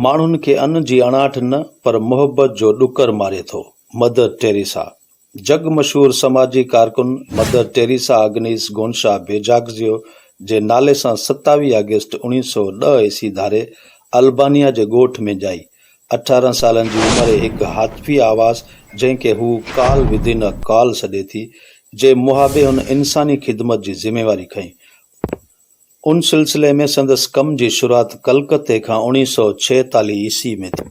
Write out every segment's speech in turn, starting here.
ماڻهن کي ان جي اڻاٺ نه پر محبت جو ڏڪر ماري ٿو، مدر ٽيريسا. جڳ مشهور سماجي ڪارڪن مدر ٽيريسا اگنيس گونشا بيجاگزيو جي نالي سان 27 آگسٽ 1910 عيسوي ڌاري البانيا جي ڳوٺ ۾ ڄائي. 18 سالن جي عمر هڪ هاتفي آواز جنهن کي هوء ڪال ودين ا ڪال سڏي ٿي، جي محابي هن انساني خدمت جي ذميواري کنئي. ان سلسلي ۾ سندس ڪم جي شروعات ڪلڪتي کان 1946 عيسوي ۾ ٿي،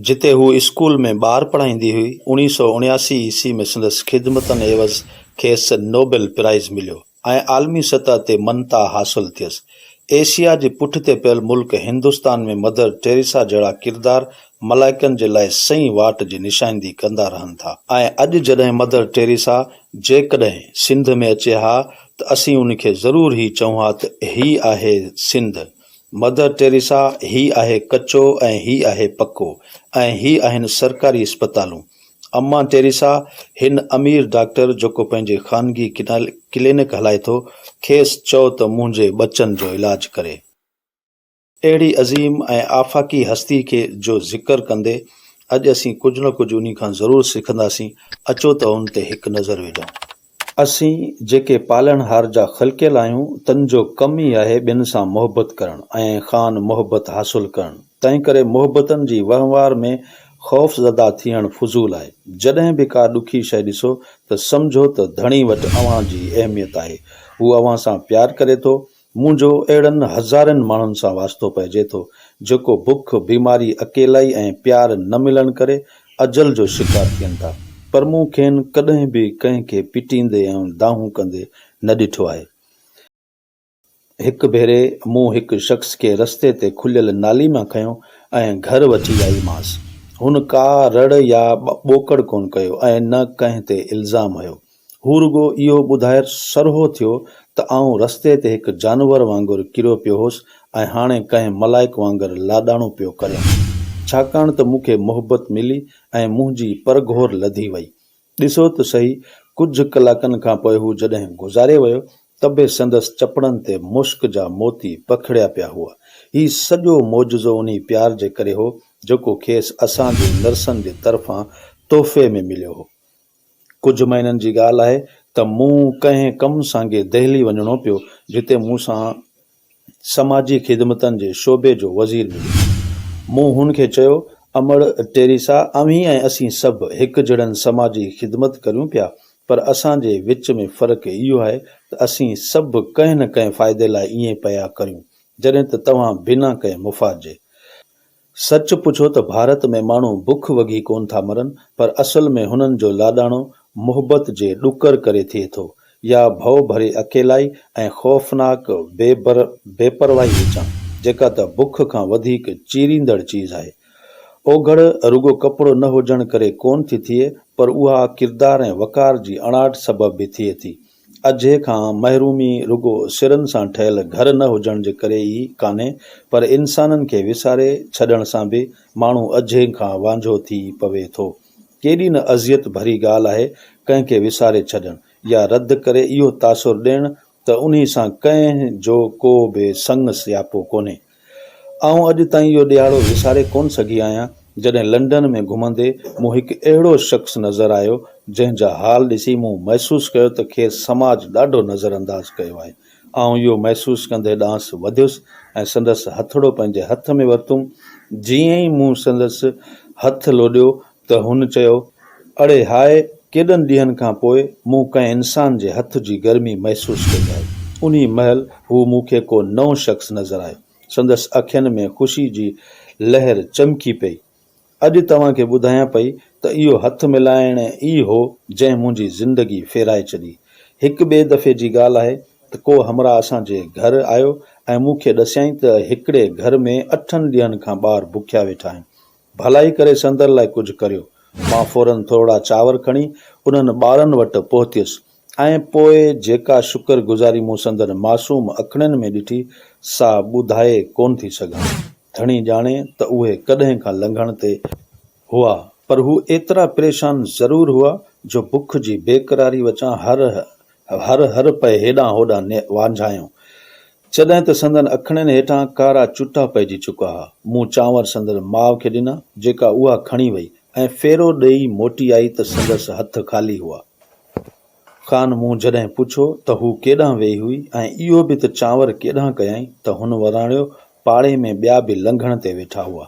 جتي هوء اسڪول ۾ ٻار پڙهائيندي هئي. 1979 عيسوي ۾ سندس خدمتن عيوض کيس نوبل پرائز مليو ۽ عالمي سطح تي مڃتا حاصل ٿيس. ايشيا جي پٺتي پيل ملڪ هندستان ۾ مدر ٽيريسا جهڙا ڪردار ملائڪن جي لاء سئين واٽ جي نشاندهي ڪندا رهن ٿا. ۽ اڄ جڏهن مدر ٽيريسا جيڪڏهن سنڌ ۾ اچي ها ته اسين ان کي ضرور هي چئون ها ته هي آهي سنڌ، مدر ٽيريسا، هي آهي ڪچو ۽ هي آهي پڪو ۽ هي آهن سرڪاري اسپتالون. امان ٽيريسا، هن امير ڊاڪٽر جيڪو پنهنجي خانگي ڪلينڪ هلائي ٿو، کيس چئو ته منهنجي ٻچن جو علاج ڪري. اهڙي عظيم ۽ آفاقي هستي کي جو ذڪر ڪندي اڄ اسين ڪجهه نه ڪجهه انهي کان ضرور سکنداسين، اچو ته ان تي هڪ نظر وجهون. اسين جيڪي پالڻهار جا خلقيل آهيون، تن جو ڪم ئي آهي ٻين سان محبت ڪرڻ ۽ خان محبت حاصل ڪرڻ. تنهنڪري محبتن جي وهنوار ۾ خوفزده ٿيڻ فضول آهي. جڏهن به ڪا ڏکي شيء ڏسو ته سمجهو ته ڌڻي وٽ اوهان جي اهميت آهي. هو اوهان سان پيار ڪري ٿو منهنجو اهڙن هزارين ماڻهن سان واسطو پئجي ٿو، جيڪو بک، بيماري، اڪيلائي ۽ پيار نه ملڻ ڪري اجل جو شڪار ٿين ٿا، پر مون کين ڪڏهن به ڪنهن کي پٽيندي ۽ دانهون ڪندي نه ڏٺو آهي. هڪ ڀيري مون هڪ شخص کي رستي تي کليل نالي مان کنيو ۽ گهر وٺي آئي مانس. هن ڪا رڙ يا ٻوڪڙ ڪونه ڪيو ۽ نه ڪنهن تي الزام هنيو. هو رڳو اهو ٻڌائي سرهو ٿيو ته آئون رستي تي هڪ جانور وانگر ڪريو پيو هوس ۽ هاڻي ڪنهن ملائڪ وانگر لاڏاڻو پيو ڪريان. ڇاڪاڻ ته مون کي محبت ملي ۽ منهنجي پرگهور لڌي وئي. ڏسو ته سهي، ڪجهه ڪلاڪن کان پوء هو جڏهن گذاري ويو ته به سندس چپڙن تي مشڪ جا موتي پکڙيا پيا هئا. هي سڄو معجزو انهي پيار جي ڪري هو، جيڪو کيس اسان جي نرسن جي طرفان تحفي ۾ مليو هو. ڪجهه مهينن جي ڳالهه آهي ته مون ڪنهن ڪم سانگي دهلي وڃڻو پيو، جتي مون سان سماجي خدمتن جي شعبي جو وزير مليو. مون هن کي چيو، امڙ ٽيريسا، اوهين ۽ اسين سڀ هڪجهڙن سماجي خدمت ڪريون پيا، پر اسان جي وچ ۾ فرق اهو آهي ته اسين سڀ ڪنهن نه ڪنهن فائدي لاء ائين پيا ڪريون، جڏهن ته توهان بنا ڪنهن مفاد جي. سچ پڇو ته ڀارت ۾ ماڻهو بک وگهي ڪونه ٿا مرن پر اصل ۾ هنن جو لاڏاڻو محبت جي ڏڪر ڪري ٿئي ٿو يا ڀؤ ڀري اڪيلائي ۽ خوفناڪ بيپرواهي وچان، جيڪا ته بک کان وڌيڪ چيريندڙ چيز آهي. اوگهڙ رڳو ڪپڙو نه هجڻ ڪري ڪونه ٿي ٿئي پر اها ڪردار ۽ وقار جي اڻاٺ سبب به ٿئي ٿي. اجهي کان محرومي رڳو سرن سان ٺهيل گهر نه هجڻ جي ڪري ئي ڪانهي پر انسانن کي وساري ڇڏڻ سان به ماڻهو اجهي کان وانجهو ٿي پوي ٿو. ڪيڏي نه اذيت ڀري ڳالهه آهي ڪنهن کي وساري ڇڏڻ يا رد ڪري اهو تاثر ڏيڻ ته انهي سان ڪنهن جو ڪو به سڱ سياپو ڪونهي. آئون اڄ تائين اهو ڏهاڙو وساري ڪونه سگهي آهيان، جڏهن لنڊن ۾ گهمندي مون هڪ اهڙو شخص نظر آيو، جنهن جا حال ڏسي مون محسوس ڪيو ته کيس سماج ڏاڍو نظرانداز ڪيو آهي. آئون اهو محسوس ڪندي ڏانهس وڌيس ۽ سندس هٿڙو پنهنجي هٿ ۾ ورتم. جيئن ئي مون سندس هٿ لوڏيو ته هن چيو، اڙي هاء، ڪيڏن ڏينهن کان پوء مون ڪنهن انسان جي هٿ جي گرمي محسوس ڪئي آهي. انهي مهل هو مون کي ڪو نئون شخص نظر آيو. سندس اکين ۾ خوشي جي لهر چمڪي پئي. اڄ توهان کي ٻڌايان پئي ته اهو هٿ ملائڻ ئي هو جنهن منهنجي زندگي ڦيرائي ڇڏي. هڪ ٻئي دفعي جي ڳالهه آهي ته ڪو همراهه اسان جي گهر آيو ۽ مون کي ڏسيائين ته هڪڙي گهر ۾ اٺن ڏينهن کان ٻار بکيا ويٺا آهن. ڀلائي ڪري سندر لاء ڪجهه ڪريو. مان فوراً ٿورڙا چانور کڻي انهن ٻارن وٽ پهتيس ۽ پوء جيڪا شڪر گذاري مون سندن معصوم اکڙين ۾ ڏٺي، سا ٻڌائي ڪونه ٿي سگهان. ڌڻي ڄاڻي ته اهي ڪڏهن کان لنگهڻ تي هئا، پر هو ايترا پريشان ضرور هئا جو بک جي بيقراري وچان هر هر هر پئي هيڏانهن هوڏانهن وانجهايون. جڏهن ته سندن اکڙين هيٺان ڪارا چٽا پئجي چڪا ها. مون چانور سندن ماء کي ڏنا، جيڪا اها کڻي وئي ۽ ڦيرو ڏيئي موٽي آئي ته سندس هٿ خالي هئا. کان مون جڏهن پڇيو ته هو ڪيڏانهن ويئي هئي ۽ اهو به ته چانور ڪيڏانهن ڪيائين ته هن وراڻيو، پاڙي ۾ ٻيا به لنگهڻ تي ويٺا هئا.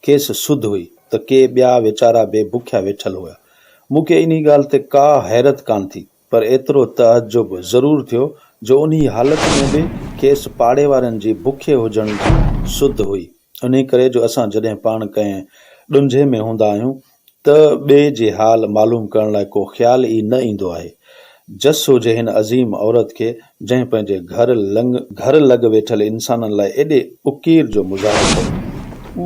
کيس سڌ هئي ته ڪي ٻيا ويچارا به بکيا ويٺل هيا. مون کي انهي ڳالهه تي ڪا حيرت ڪانه ٿي، پر ايترو تعجب ضرور ٿيو جو انهي حالت ۾ به کيس پاڙي وارن جي بکيي هجڻ جي سڌ هئي. انهي ڪري جو اسان جڏهن پاڻ ڪنهن ڏنجهي ۾ هوندا آهيون ته ٻئي جي حال معلوم ڪرڻ لاء ڪو خيال ئي نه ايندو آهي. جس هجي هن عظيم عورت کي جنهن پنهنجي گهر گهر لڳ ويٺل انسانن لاء ايڏي اڪير جو مظاهرو ڪيو.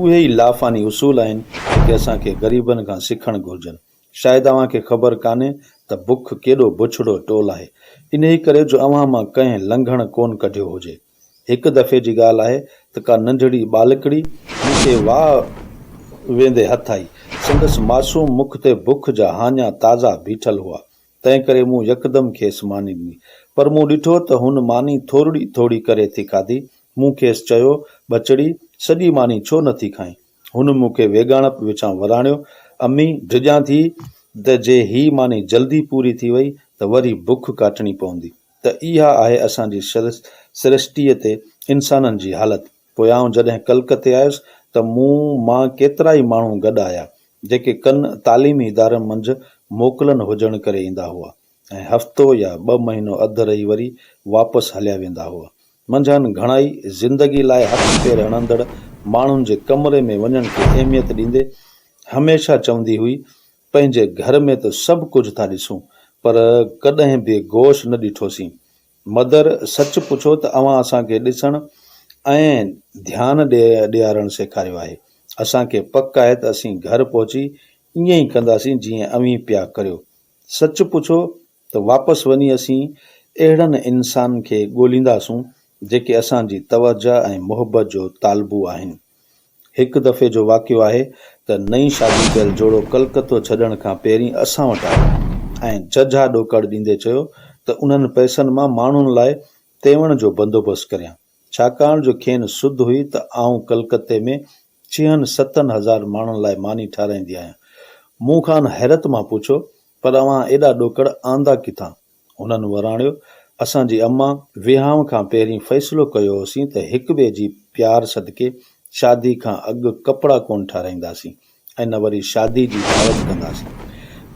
اهي ئي لافاني اصول آهن جيڪي اسان کي غريبن کان سکڻ گهرجن. شايد اوهان کي خبر ڪانهي ته بک ڪيڏو بڇڙو ٽول آهي. انهي ڪري جو اوهان مان ڪنهن لنگهڻ ڪونه ڪڍيو هجي. هڪ دفعي جي ڳالهه آهي ته ڪا ننڍڙي ٻالڪڙي مون کي واهه ويندي هٿ آئي. سندس معصوم مک تي بک جا هاڃا تازا بيٺل هئا. تنهنڪري مون يڪدم کيس ماني ڏني. پر مون ڏٺو ته هن ماني ٿورڙي ٿورڙي ڪري ٿي کاڌي. مون کيس چيو، ٻچڙي، سڄي ماني ڇو نٿي کائين؟ هن مون کي ويڳاڻپ وچان وراڻيو، امي، ڊڄان ٿي ته جي هي ماني جلدي پوري ٿي وئي ته وري بک ڪاٽڻي پوندي. ته اها آهي اسان جي سرشٽيء تي انسانن جي حالت. پوء آئون جڏهن ڪلڪتي آيس ته مون مان ڪيترائي ماڻهو گڏ آيا، جيڪي ڪن تعليمي ادارن منجهه موڪلن هجڻ ڪري ايندا هئا ۽ هفتو يا ٻه مهينو اڌ رهي وري واپس هليا ويندا هئا. منجهن گهڻائي زندگي لاء هٿ پير هڻندڙ ماڻهن جي ڪمري ۾ وڃڻ کي اهميت ڏيندي هميشه چوندي هئي پنهنجي گهر ۾ ته سڀ ڪجهه ٿا ڏسون، پر ڪڏهن به گوشت نه ڏٺوسين. مدر، سچ پڇو ته اوهان اسان کي ڏسڻ ۽ ڌيان ڏيارڻ سيکاريو آهي. اسان کي پڪ آهي ته اسين گهر پهچي ائين ئي ڪنداسين جيئن اوهين پيا ڪريو. سچ پڇو ته واپس وڃي اسين اهڙن انسانن کي ڳولينداسون جيڪي اسان جي توجهه ۽ محبت جو طالبو آهن. هڪ دفعي جو واقعو آهي ته نئين شادي ڪيل جوڙو ڪلڪتو ڇڏڻ کان پهرين اسان وٽ آيو ۽ ججها ڏوڪڙ ڏيندي چيو ته انهن پئسن مان ماڻهن لاء تيوڻ جو بندوبست ڪريان ڇاڪاڻ جو کين سڌ هئي ته آئون ڪلڪتي ۾ ڇهن ستن هزار ماڻهن لاء ماني ٺاهرائيندي آهيان. مون کانئن حيرت مان پڇيو پر اوهان ايڏا ڏوڪڙ آندا ڪٿان؟ هنن وراڻيو، اسان جي امان، وهانء کان پهرين فيصلو ڪيو هوسين ته هڪ ٻئي جي پيار صدقي شادي کان اڳ ڪپڙا ڪونه ٺاهرائينداسين ۽ نه وري شادي جي دعوت ڪنداسين.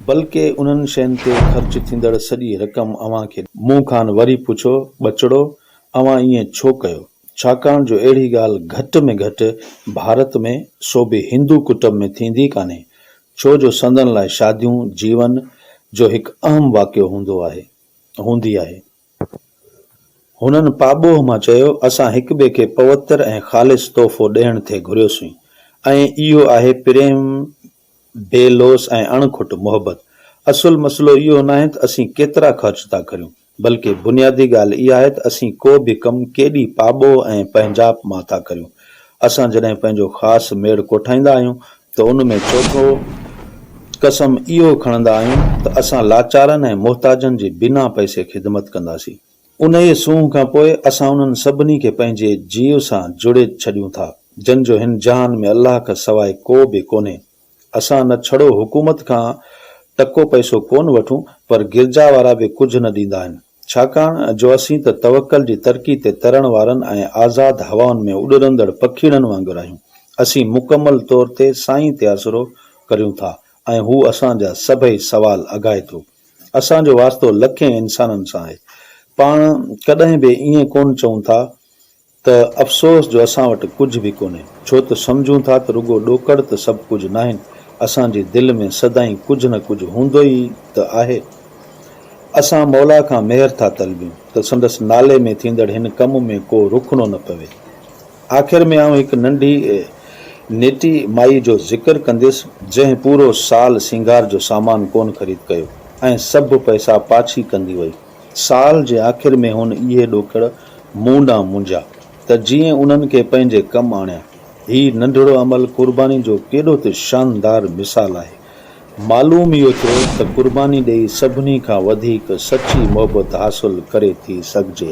بلڪه انهن شين تي خرچ ٿيندڙ سڄي رقم اوهان کي مون کان وري پڇيو، ٻچڙو، اوهان ائين ڇو ڪيو؟ ڇاڪاڻ جو اهڙي ڳالهه گهٽ ۾ گهٽ ڀارت ۾، سو به هندو ڪٽنب ۾ ٿيندي ڪانهي. ڇو جو سندن لاء شاديون جيون جو هڪ اهم واقعو هوندو آهي، هوندي آهي. هنن پاٻوهه مان چيو، اسان هڪٻئي کي پوتر ۽ خالص تحفو ڏيڻ ٿي گهريوسين ۽ اهو آهي پريم، بي لوث ۽ اڻ کٽ محبت. اصل مسئلو اهو ناهي ته اسين ڪيترا خرچ ٿا ڪريون، بلڪه بنيادي ڳالهه اها آهي ته اسين ڪو به ڪم ڪيڏي پاٻوهه ۽ پنهنجائپ مان ٿا ڪريون. اسان جڏهن پنهنجو خاص ميڙ ڪوٺائيندا آهيون ته ان ۾ چوٿون قسم اهو کڻندا آهيون ته اسان لاچارن ۽ محتاجن جي بنا پئسي خدمت ڪنداسين. انهيء سونهن کان پوء اسان انهن سڀني کي پنهنجي جيء سان جڙي ڇڏيون ٿا، جن جو هن جهان ۾ الله کان سواء ڪو به ڪونهي. اسان نه ڇڙو حڪومت کان ٽڪو پئسو ڪونه وٺون پر گرجا وارا به ڪجهه نه ڏيندا آهن. ڇاڪاڻ جو اسين ته توڪل جي ترڪي تي ترڻ وارن ۽ آزاد هوائن ۾ اڏرندڙ پکيئڙن وانگر آهيون. اسين مڪمل طور تي سائين تي آسرو ڪريون ٿا ۽ هو اسان جا سڀئي سوال اگهائي ٿو. اسان جو واسطو لکين انسانن سان آهي. پاڻ ڪڏهن به ائين ڪونه چئون ٿا ته افسوس جو اسان وٽ ڪجهه به ڪونهي، ڇو ته سمجهون ٿا ته رڳو ڏوڪڙ ته سڀ ڪجهه ناهن، اسان جي دل ۾ سدائين ڪجهه نه ڪجهه هوندو ئي ته آهي. اسان مولا کان مهر ٿا طلبيون ته سندس نالي ۾ ٿيندڙ هن ڪم ۾ ڪو رخنو نه پوي. آخر ۾ آئون هڪ ننڍي نيٽي مائي جو ذڪر ڪنديس، جنهن پورو سال سينگار جو سامان ڪونه خريد ڪيو ۽ سڀ پئسا پاڇي ڪندي وئي. سال جي آخر ۾ هن اهي ڏوڪڙ مون ڏانهن منجها ته جيئن انهن کي پنهنجي ڪم آڻيان. هي ننڍڙو عمل قرباني جو ڪيڏو ته شاندار مثال آهي. معلوم اهو ٿيو ته قرباني ڏيئي سڀني کان وڌيڪ سچي محبت حاصل ڪري ٿي سگهجي.